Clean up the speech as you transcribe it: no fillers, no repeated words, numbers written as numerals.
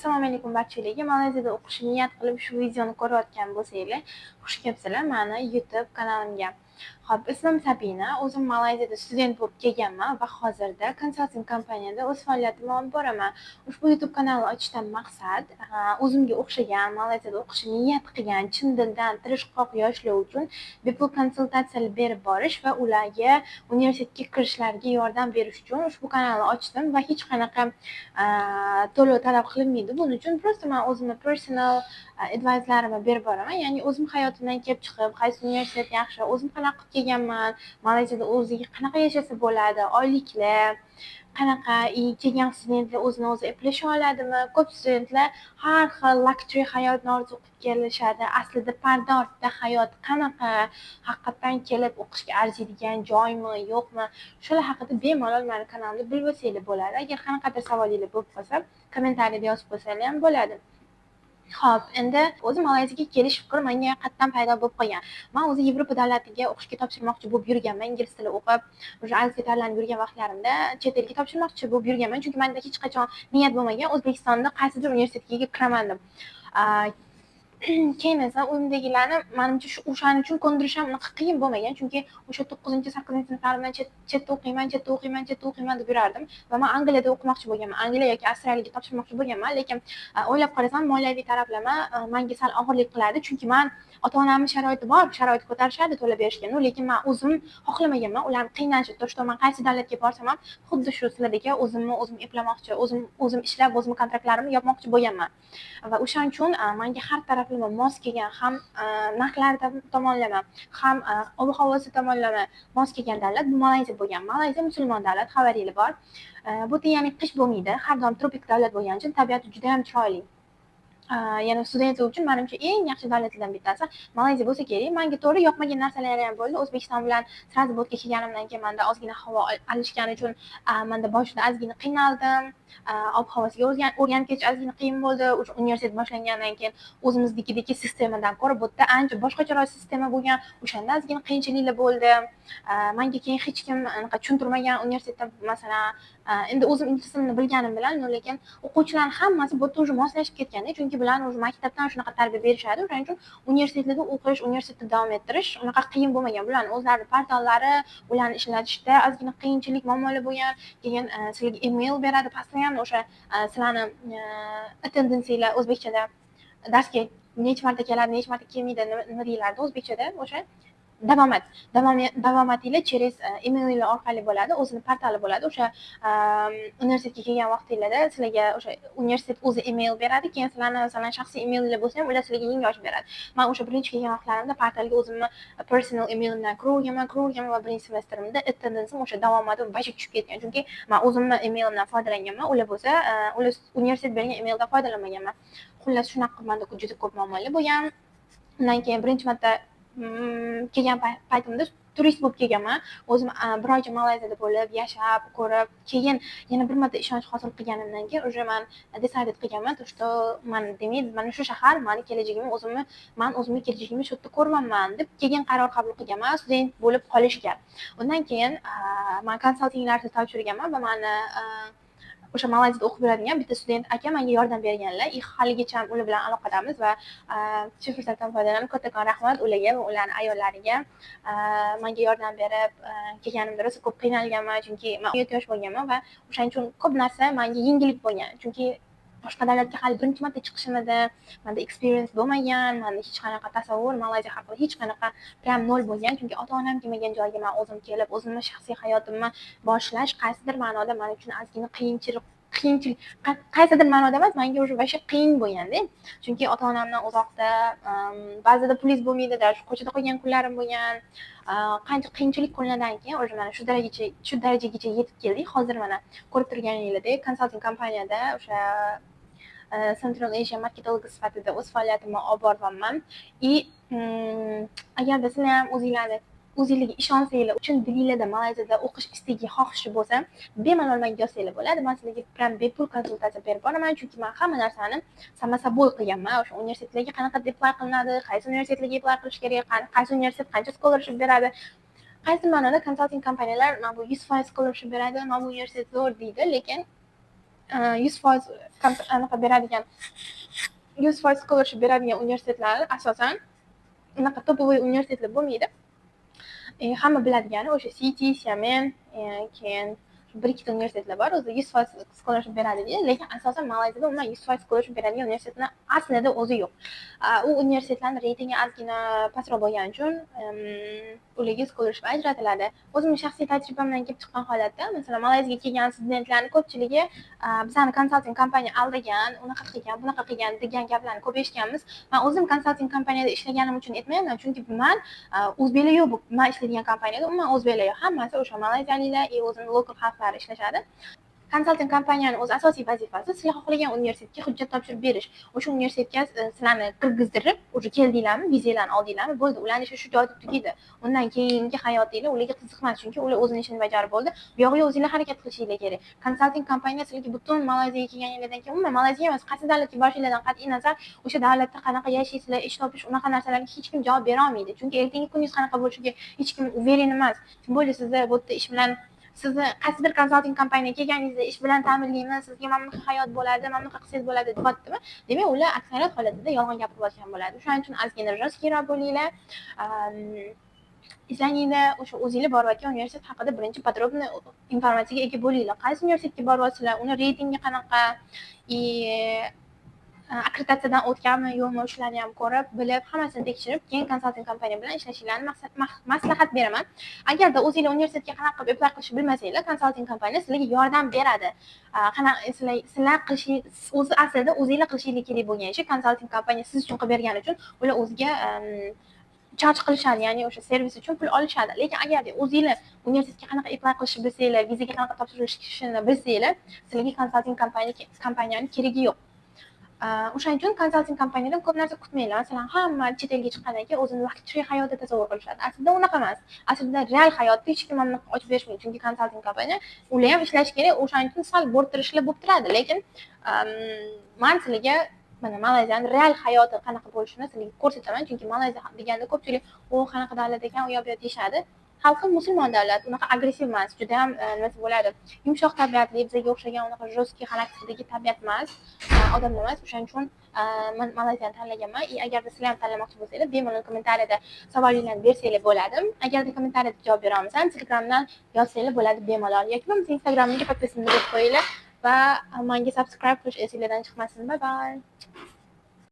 Assalomu alaykum barchalarga. Malayziyada o'qishni niyat qilib shu videoni ko'rayotgan bo'lsanglar, xush kelibsizlar mani YouTube kanalimga. Xo'p, ismim Sabina. O'zim Malayziyada student bo'lib kelganman va hozirda konsalting kompaniyada o'z faoliyatimni olib boraman. Ushbu YouTube kanalni ochishdan maqsad o'zimga o'xshagan Malayziyada o'qishni niyat qilgan, chin dildan tirishqoq yoshlar uchun bepul konsultatsiyalar berib borish va ularga universitetga kirishlariga yordam berish uchun ushbu kanalni ochdim va hech qanaqa to'lov talab qilinmaydi buning uchun. Просто man o'zimni personal advice-larimni berib boraman. Ya'ni o'zim hayotimdan kelib chiqib, qaysi universitet yaxshi, o'zim qanaqa qilib kelganman, Malayziyada o'ziga qanaqa yashasa bo'ladi, oyliklar qanaqa, и kelgan studentlar o'zini o'zi eplasha oladimi? Ko'p studentlar har xil luxury hayotni orzu qilib kelishadi. Aslida parda ortida hayot qanaqa, haqiqatdan kelib o'qishga arziydigan joymi, yo'qmi? Shular haqida bemalol mani kanalimda bilib olsanglar bo'ladi. Agar qanaqadir savolinglar bo'lib qolsa, kommentariyada yozib qo'ysanglar ham bo'ladi. Xo'p, endi o'zi Malayziyaga kelish fikri menga qayerdan paydo bo'lib qolgan. Man o'zi Yevropa davlatiga o'qishga topshirmoqchi bo'lib yurganman. Ingliz tili o'qib, уже IELTSga tayyorlanib yurgan vaqtlarimda chet elga topshirmoqchi bo'lib yurganman. Chunki menda hech qachon niyat bo'lmagan O'zbekistonda qaysidir universitetga kiraman deb. Keyin esa uyimdagilarni, manimcha, shu o'shaning uchun ko'ndirish ham unaqa qiyin bo'lmagan. Chunki o'sha 9, 8-sinflarimdan chetda o'qiyman, chetda o'qiyman, chetda o'qiyman deb yurardim va man Angliyada o'qimoqchi bo'lganman. Angliya yoki Avstraliyaga topshirmoqchi bo'lganman, lekin o'ylab qarasam, moliyaviy taraflama menga sal og'irlik qilardi. Chunki man ota-onamni sharoiti bor, sharoit ko'tarishadi to'lab berishga. Ну, lekin man o'zim xohlamaganman ularni qiynalishni. То, что man qaysi davlatga borsam ham, xuddi shu sizlardagi o'zimni o'zim eplamoqchi, o'zim o'zim ishlab, o'zimni kontraktlarimni yopmoqchi bo'lganman. Va o'shaning uchun menga har taraflama mos kelgan, ham narxlar tomonlama, ham ob havosi tomonlama mos kelgan davlat bu Malayziya bo'lgan. Malayziya musulmon davlat, xabaringlar bor. Bu yerda, ya'ni, qish bo'lmaydi, har doim tropik davlat bo'lgani uchun tabiati juda ham chiroyli. Yana studentlar uchun, manimcha, eng yaxshi davlatlardan bittasi Malayziya bo'lsa kerak. Manga to'g'ri yoqmagan narsalari ham bo'ldi. O'zbekiston bilan сразу bu yerga kelganimdan keyin manda ozgina havo alishgani uchun manda boshida ozgina qiynaldim. Ob havosiga o'rganib ketish ozgina qiyin bo'ldi. O'sha universitet boshlangandan keyin o'zimiznikidagi sistemadan ko'ra bu yerda ancha boshqacharoq sistema bo'lgan. O'shanda ozgina qiyinchiliklar bo'ldi. Manga keyin hech kim anaqa tushuntirmagan universitetda, masalan, endi o'zim ingliz tilini bilganim bilan, lekin o'quvchilarni hammasi bu yerda уже moslashib ketganda, chunki bularni уже maktabdan shunaqa tarbiya berishadi. O'shaning uchun universitetlarda o'qish, universitetda davom ettirish unaqa qiyin bo'lmagan. Bularni o'zlarini portallari, ularni ishlatishda ozgina qiyinchilik, muammolar bo'lgan. Keyin sizlarga email beradi постоянно, o'sha sizlarni attendance'inglar, o'zbekchada darsga necha marta keladi, necha marta kelmaydi, nima deyilardi o'zbekchada, o'sha davomat, davomatinglar через emailinglar orqali bo'ladi, o'zini portali bo'ladi. O'sha universitetga kelgan vaqtinglarda sizlarga o'sha universitet o'zi email beradi. Keyin sizlarni, masalan, shaxsiy emailinglar bo'lsa ham, ular sizlarga yangi ochib beradi. Man o'sha birinchi kelgan vaqtlarimda portalga o'zimni personal emailimdan kiraverganman, kiraverganman va birinchi semestrimda attendance'im, o'sha davomatim вообще tushib ketgan. Chunki man o'zimni emailimdan foydalanganman, ular bo'lsa, ular universitet bergan emaildan foydalanmaganman. Xullas, shunaqa qilib manda juda ko'p muammolar bo'lgan. Undan keyin birinchi marta kelgan paytimda turist bo'lib kelganman. O'zim bir oycha Malayziyada bo'lib, yashab, ko'rib, keyin yana bir marta ishonch hosil qilganimdan keyin уже man decided qilganman, то что man, demak, mana shu shahar mani kelajagimni, o'zimni, man o'zimni kelajagimni shu yerda ko'ryapman deb, keyin qaror qabul qilganman student bo'lib qolishga. Undan keyin man konsaltinglarni topshirganman va mani o'sha Malayziyada o'qib yuradigan bitta student aka menga yordam berganlar и haligacha ular bilan aloqadamiz va shu fursatdan foydalanib kattakon rahmat ularga va ularni ayollariga. Menga yordam berib, kelganimda rosa ko'p qiynalganman, chunki man 17 yosh bo'lganman va o'shaning uchun ko'p narsa menga yengillik bo'lgan, chunki boshqa davlatga hali birinchi marta chiqishim edi. Manda experience bo'lmagan, manda hech qanaqa tasavvur Malayziya haqida hech qanaqa, прям nol bo'lgan, chunki ota onam kelmagan joyga man o'zim kelib, o'zimni shaxsiy hayotimni boshlash qaysidir ma'noda man uchun ozgina qiyinchilik, qiyinchilik, qaysidir ma'noda emas, manga уже вообще qiyin bo'lganda, chunki ota onamdan uzoqda, ba'zida pulingiz bo'lmaydi, даже ko'chada qolgan kunlarim bo'lgan. Qancha qiyinchilik kunlardan keyin уже mana shu darajagacha yetib keldik. Hozir mana ko'rib turganinglardek, konsalting kompaniyada o'sha Central Asia marketologi sifatida o'z faoliyatimni olib boryapman. И agarda sizlar ham o'zinglarni o'zinglarga ishonsanglar, chin dilinglarda Malayziyada o'qish istagi, xohishi bo'lsa, bemalol menga yozsanglar bo'ladi. Man sizlarga прям bepul konsultatsiya berib boraman, chunki man hamma narsani само собой qilganman. O'sha universitetlarga qanaqa apply qilinadi, qaysi universitetlarga apply qilish kerak, qaysi universitet qancha scholarship beradi. Qaysi ma'noda konsalting kompaniyalar mana bu 100% scholarship beradi, mana bu universitet zo'r deydi, lekin 100% anaqa beradigan, 100% scholarship beradigan universitetlar asosan unaqa топовый universitetlar bo'lmaydi. Hamma biladigani o'sha City, Xiamen, keyin bir ikkita universitetlar bor o'zi 100% scholarship beradi deydi, lekin asosan Malayziyada umuman 100% scholarship beradigan universitetlar aslida o'zi yo'q. U universitetlarni reytingi ozgina pastroq bo'lgani uchun ularga scholarship ajratiladi. O'zimni shaxsiy tajribamdan kelib chiqqan holatda, masalan, Malayziyaga kelgan studentlarni ko'pchiligi bizani konsalting kompaniya aldagan, unaqa qilgan, bunaqa qilgan degan gaplarni ko'p eshitganmiz. Man o'zim konsalting kompaniyada ishlaganim uchun aytmayapman, chunki man o'zbeklar yo'q, bu man ishlaydigan kompaniyada umuman o'zbeklar yo'q, hammasi o'sha malayziyaliklar и o'zini local xalqlari ishlashadi. Konsalting kompaniyani o'zi asosiy vazifasi sizlar xohlagan universitetga hujjat topshirib berish. O'sha universitetga sizlarni kirgizdirib, уже keldinglarmi, vizalarni oldinglarmi, bo'ldi, ularni ishi shu joyda tugaydi. Undan keyingi hayotinglar ularga qiziq emas, chunki ular o'zini ishini bajarib bo'ldi. Bu yog'iga o'zinglar harakat qilishinglar kerak. Konsalting kompaniya sizlarga butun Malayziyaga kelganinglardan keyin, umuman Malayziya emas, qaysi davlatga borishinglardan qat'iy nazar, o'sha davlatda qanaqa yashaysizlar, ish topish, unaqa narsalarga hech kim javob bera olmaydi, chunki ertangi kuningiz qanaqa bo'lishiga hech kim уверен emas. Тем более sizni bu yerda ish bilan, sizni qaysidir konsalting kompaniyaga kelganingizda ish bilan ta'minlaymiz, sizga mana bunaqa hayot bo'ladi, mana bunaqa qilsangiz bo'ladi deyaptimi, demak, ular aksariyat holatida yolg'on gapirayotgan bo'ladi. O'shaning uchun ozgina жесткий roq bo'linglar, izlaninglar, o'sha o'zinglar borayotgan universitet haqida birinchi подробный informatsiyaga ega bo'linglar. Qaysi universitetga boryapsizlar, uni reytingi qanaqa и akkreditatsiyadan o'tganmi, yo'qmi, shularni ham ko'rib, bilib, hammasini tekshirib, keyin konsalting kompaniya bilan ishlashinglarni maslahat beraman. Agarda o'zinglar universitetga qanaqa qilib apply qilishni bilmasanglar, konsalting kompaniya sizlarga yordam beradi. Qanaqa sizlar qilishi, o'zi aslida o'zinglar qilishinglar kerak bo'lgan ishi konsalting kompaniya siz uchun qilib bergani uchun ular o'ziga charge qilishadi, ya'ni o'sha servis uchun pul olishadi. Lekin agarda o'zinglar universitetga qanaqa apply qilishni bilsanglar, vizaga qanaqa topshirishni bilsanglar, sizlarga konsalting kompaniyani keragi yo'q. O'shaning uchun konsalting kompaniyadan ko'p narsa kutmanglar. Masalan, hamma chet elga chiqqandan keyin o'zini luxury hayotda tasavvur qilishadi. Aslida unaqa emas. Aslida real hayotda hech kim mana bunaqa ochib berishmaydi, chunki konsalting kompaniya, ular ham ishlashi kerak, o'shaning uchun sal bo'rttirishlar bo'lib turadi. Lekin man sizlarga mana Malayziyani real hayoti qanaqa bo'lishini sizlarga ko'rsataman, chunki Malayziya deganda ko'pchilik u qanaqa davlat ekan, u yoq bu yoq deyishadi. Xalqi musulmon davlat, unaqa agressiv emas, judayam nima desa bo'ladi, yumshoq tabiatli, bizga o'xshagan unaqa жесткий xarakterdagi tabiat emas, odamlar emas. O'shaning uchun man Malayziyani tanlaganman. И agarda sizlar ham tanlamoqchi bo'lsanglar, bemalol kommentariyada savolinglarni bersanglar bo'ladi. Agarda kommentariyada javob bera olmasam, Telegramdan yozsanglar bo'ladi bemalol. Yoki bo'lmasa Instagramimga подписка berib qo'yinglar va menga subscribe qilish esinglardan chiqmasin. Bye bye.